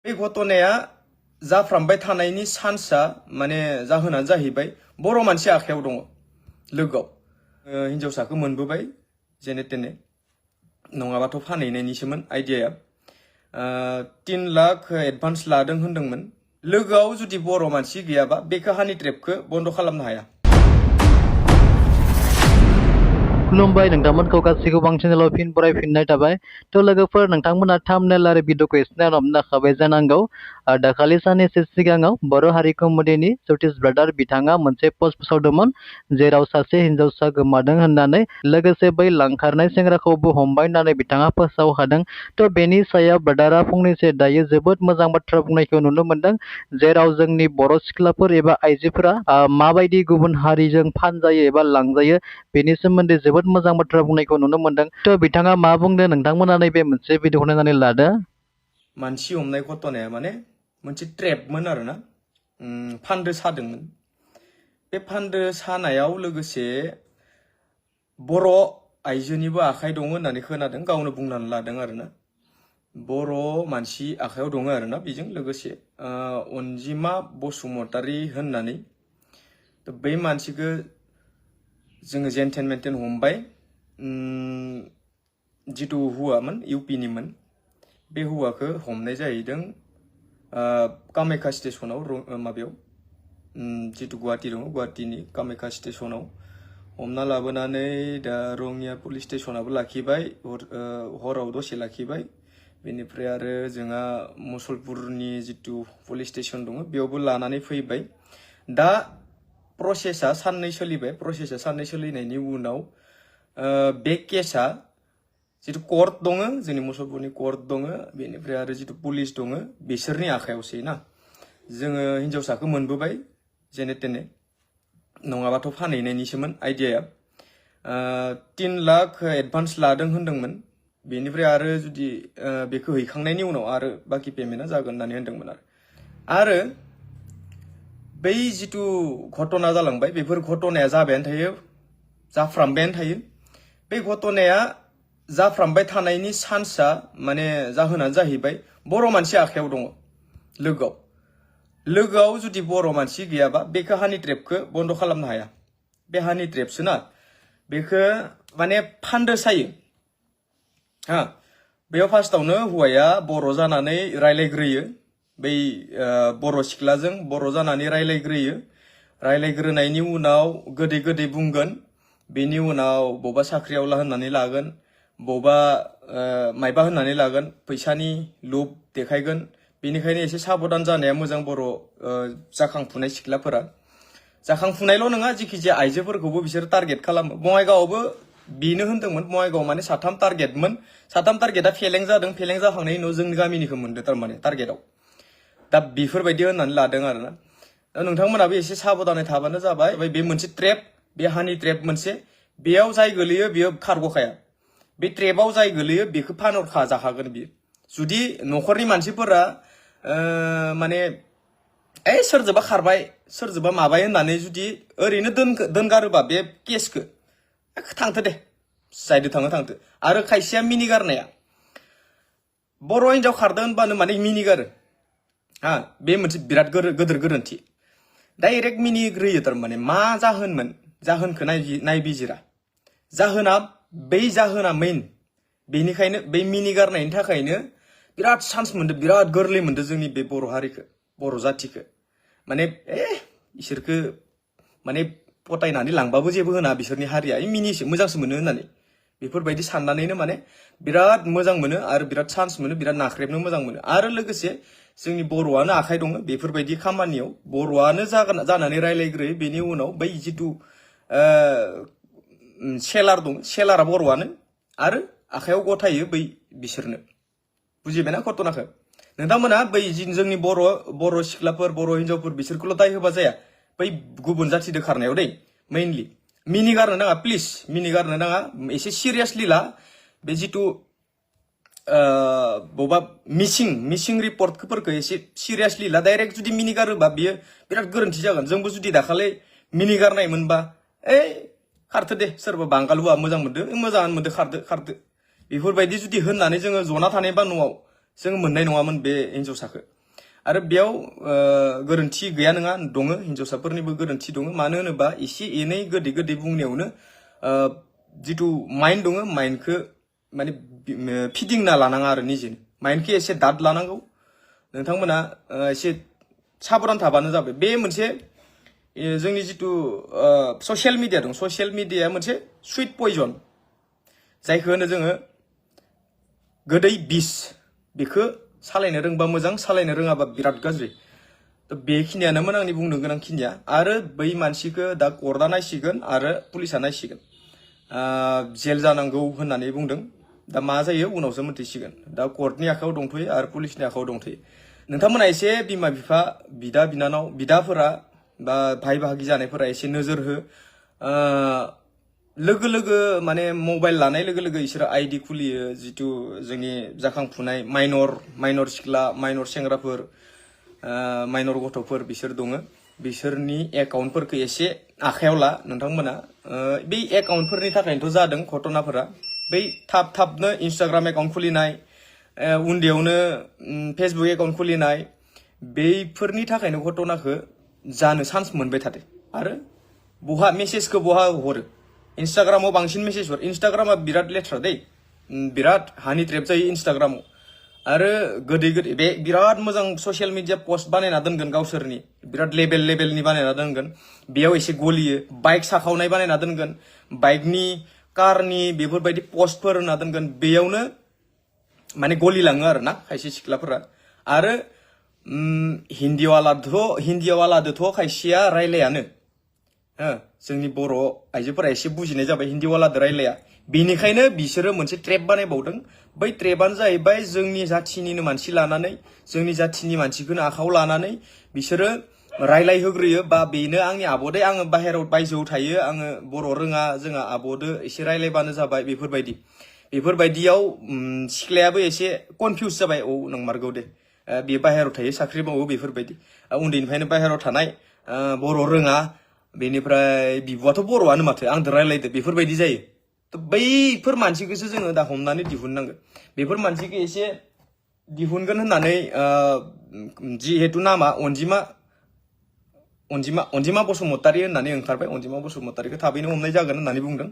बे घटनाया जाफ्रामबाय थानायनि चान्सआ माने जाहोना जाहैबाय बर' मानसि आखायाव दङ लोगोआव हिनजावसाखौ मोनबोबाय जेने तेने नङाबाथ' फानहैनायनिसोमोन आइडियाया 3 लाख एडभान्स लादों होनदोंमोन लोगोआव जुदि बर' मानसि गैयाबा बेखौ हानि ट्रेपखौ बन्द खालामनो हाया खुलुमबाय नोंथांमोनखौ गासैखौबो आं चेनेलाव फिन बरायफिननाय थाबाय थ' लोगोफोर नोंथांमोना थाम्बनेल आरो भिडिअखौ एसे नायखाबाय जानांगौ दाखालि साननैसो सिगाङाव बर' हारि कमेडिनि सतीश ब्रादार बिथाङा मोनसे पस्ट फोसावदोंमोन जेराव सासे हिनजावसा गोमादों होननानै लोगोसे बै लांखारनाय सेंग्राखौबो हमबाय होननानै बिथाङा फोसावखादों थ' बेनि सायाव ब्रादारा फंनैसो दायो जोबोद मोजां बाथ्रा बुंनायखौ नुनो मोनदों जेराव जोंनि बर' सिख्लाफोर एबा आइजोफोरा माबायदि गुबुन हारिजों फानजायो एबा लांजायो बेनि सोमोन्दै जोबोद मोजां बाथ्रा बुंनायखौ नुनो मोनदों थ' बिथाङा मा बुंदों नोंथांमोना नैबे मोनसे भिडिअखौ नायनानै लादो मानसि हमनाय घटनाया माने मोनसे ट्रेपमोन आरोना फान्दो सादोंमोन बे फान्दो सानायाव लोगोसे बर' आइजोनिबो आखाइ दङ होननानै खोनादों गावनो बुंनानै लादों आरोना बर' मानसि आखायाव दङ आरोना बेजों लोगोसे अनजिमा बसुमतारी होननानै बै मानसिखौ जोङो जेनथेन मेनथेन हमबाय जितु हौवामोन इउपिनिमोन बे हौवाखौ हमनाय जाहैदों कामाख्या स्टेशनाव माबायाव जितु गुवाहाटी दङ गुवाहाटीनि कामाख्या स्टेशनाव हमना लाबोनानै दा रङिया पुलिस स्टेशनाबो लाखिबाय हराव दसे लाखिबाय बेनिफ्राय आरो जोंहा मुसलपुरनि जितु पुलिस स्टेशन दङ बेयावबो लानानै फैबाय दा प्रसेसा साननै सोलिबाय प्रसेसा साननै सोलिनायनि उनाव बे केसा जितु कर्ट दङ जोंनि मुसलपुरनि कर्ट दङ बेनिफ्राय आरो जितु पुलिस दङ बिसोरनि आखायावसै ना जोङो हिनजावसाखौ मोनबोबाय जेने तेने नङाबाथ' फानहैनायनिसोमोन आइडियाया 3 लाख एडभान्स लादों होनदोंमोन बेनिफ्राय आरो जुदि बेखौ हैखांनायनि उनाव आरो बाखि पेमेन्टआ जागोन होननानै होनदोंमोन आरो बै जितु घटना जालांबाय बेफोर घटनाया जाबायानो थायो जाफ्रामबायानो थायो बे घटनाया जाफ्रामबाय थानायनि चान्सआ माने जाहोना जाहैबाय बर' मानसि आखायाव दङ लोगोआव जुदि बर' मानसि गैयाबा बेखौ हानि ट्रेपखौ बन्द खालामनो हाया बे हानि ट्रेपसो ना बेखौ माने फान्दो सायो बेयाव फार्स्टआवनो हौवाया बर' जानानै रायलायग्रोयो बै बर' सिख्लाजों बर' जानानै रायलायग्रोनायनि उनाव गोदै गोदै बुंगोन बेनि उनाव बबा साख्रियावला होननानै लागोन बबा मायबा होननानै लागोन फैसानि लुब देखायगोन बेनिखायनो एसे साबधान जानाया मोजां बर' जाखांफुनाय सिख्लाफोरा जाखांफुनायल' नङा जिखि जाया आइजोफोरखौबो बिसोर टारगेट खालामो बङाइगावआवबो बेनो होनदोंमोन बङाइगाव माने 3 टारगेटमोन 3 टारगेटआ फेलें जादों फेलें जाखांनायनि उनाव जोंनि गामिनिखौ मोनदों थारमाने टारगेटआव दा बेफोरबायदि होननानै लादों आरोना दा नोंथांमोनाबो एसे साबधानै थाबानो जाबाय बे मोनसे ट्रेप बे हानि ट्रेप मोनसे बेयाव जाय गोलैयो बेयो खारग'खाया बे ट्रेपआव जाय गोलैयो बेखौ फानहरखा जाखागोन बियो जुदि न'खरनि मानसिफोरा माने सोरजोंबा खारबाय सोरजोंबा माबाय होननानै जुदि ओरैनो दोनगारोबा बे केसखौ थांथो दे जायदो थांथो आरो खायसेया मिनिगारनाया बर' हिनजाव खारदों होनबानो माने मिनिगारो बे मोनसे बिराद गोदोर गोरोन्थि डाइरेक्ट मिनिग्रोयो थारमाने मा जाहोनमोन जाहोनखौ नायबिजिरा बै जाहोना मेइन बेनिखायनो बै मिनिगारनायनि थाखायनो बिराद चान्स मोनदों बिराद गोरलै मोनदों जोंनि बे बर' हारिखौ बर' जाथिखौ माने इसोरखौ माने पटायनानै लांबाबो जेबो होना बिसोरनि हारिया मिनिसो मोजांसो मोनो होननानै बेफोरबायदि साननानैनो माने बिराद मोजां मोनो आरो बिराद चान्स मोनो बिराद नाख्रेबनो मोजां मोनो आरो लोगोसे जोंनि बर'आनो आखाइ दङ बेफोरबायदि खामानियाव बर'आनो जानानै रायलायग्रोयो बेनि उनाव बै जितु सेलार दं सेलारा बर'आनो आरो आखायाव गथायो बै बिसोरनो बुजिबायना घटनाखौ नोंथांमोना बै जोंनि बर' सिख्लाफोर बर' हिनजावफोर बिसोरखौल' दाय होबा जाया बै गुबुन जाथिदो खारनायाव दै मेइनलि मिनिगारनो नाङा प्लिज मिनिगारनो नाङा एसे सिरियासलि ला बे जितु बबा मिसिं रिपर्टफोरखौ एसे सिरियासलि ला डाइरेक्ट जुदि मिनिगारोबा बियो बिराद गोरोन्थि जागोन जोंबो जुदि दाखालि मिनिगारनाय मोनबा खारथो दे सोरबा बांगालुआ मोजां मोनदों मोजाङानो मोनदों खारदो बेफोरबायदि जुदि होननानै जोङो जना थानायबा न'आव जों मोननाय नङामोन बे हिनजावसाखौ आरो बेयाव गोरोन्थि गैया नङा दङ हिनजावसाफोरनिबो गोरोन्थि दङ मानो होनोबा एसे एनै गोदै गोदै बुंनायावनो जिथु माइन्ड दङ माइन्डखौ माने फिदिंना लानाङा आरो निजेनो माइन्डखौ एसे दाद लानांगौ नोंथांमोना एसे साबधान थाबानो जाबाय बे मोनसे जोंनि जिथु ससियेल मिडिया दं ससियेल मिडिया मोनसे सुइट पयजन जायखौ होनो जोङो गोदै बिस बेखौ सालायनो रोंबा मोजां सालायनो रोङाबा बिराद गाज्रि बेखिनियानोमोन आंनि बुंनो गोनां खिनिया आरो बै मानसिखौ दा कर्टआ नायसिगोन आरो पुलिसा नायसिगोन जेल जानांगौ होननानै बुंदों दा मा जायो उनावसो मोनथिसिगोन दा कर्टनि आखायाव दंथ'यो आरो पुलिसनि आखायाव दंथ'यो नोंथांमोना एसे बिमा बिफा बिदा बिनानाव बिदाफोरा बा भाई बाहागि जानायफोरा एसे नोजोर हो लोगो लोगो माने मबाइल लानाय लोगो लोगो इसोर आइडि खुलियो जिथु जोंनि जाखांफुनाय माइनर सिख्ला माइनर सेंग्राफोर माइनर गथ'फोर बिसोर दङ बिसोरनि एकाउन्टफोरखौ एसे आखायाव ला नोंथांमोना बै एकाउन्टफोरनि थाखायनोथ' जादों घटनाफोरा बै थाबनो इन्स्टाग्राम एकाउन्ट खुलिनाय उन्दैयावनो फेसबुक एकाउन्ट खुलिनाय बैफोरनि थाखायनो घटनाखौ जानो चान्स मोनबाय थादों आरो बहा मेसेजखौ बहा हरो इन्स्टाग्रामाव बांसिन मेसेज हरो इन्स्टाग्रामा बिराद लेथ्रा दै बिराद हानि ट्रेप जायो इन्स्टाग्रामाव आरो गोदै बे बिराद मोजां ससियेल मिडिया पस्ट बानायना दोनगोन गावसोरनि बिराद लेभेलनि बानायना दोनगोन बेयाव एसे गलियो बाइक साखावनाय बानायना दोनगोन बाइकनि कारनि बेफोरबायदि पस्टफोर होना दोनगोन बेयावनो माने गलिलाङो आरो ना खायसे सिख्लाफोरा आरो हिन्दीवालादोथ' खायसेया रायलायानो जोंनि बर' आइजोफोरा एसे बुजिनाय जाबाय हिन्दीवालादो रायलाया बेनिखायनो बिसोरो मोनसे ट्रेप बानायबावदों बै ट्रेपआनो जाहैबाय जोंनि जाथिनिनो मानसि लानानै जोंनि जाथिनि मानसिखौनो आखायाव लानानै बिसोरो रायलाय होग्रोयो बा बेनो आंनि आब'दै आङो बायजोआव थायो आङो बर' रोङा जोंहा आब'दो एसे रायलायबानो जाबाय बेफोरबायदियाव सिख्लायाबो एसे कनफिउज जाबाय औ नंमारगौ दे बे बाहेरायाव थायो साख्रि मावो बेफोरबायदि उन्दैनिफ्रायनो बाहेरायाव थानाय बर' रोङा बेनिफ्राय बिब'आथ' बर'आनो माथो आंदो रायलायदो बेफोरबायदि जायो बैफोर मानसिखौसो जोङो दा हमनानै दिहुननांगोन बेफोर मानसिखौ एसे दिहुनगोन होननानै जिहेतु नामा अनजिमा बसुमतारी होननानै ओंखारबाय अनजिमा बसुमतारीखौ थाबैनो हमनाय जागोन होननानै बुंदों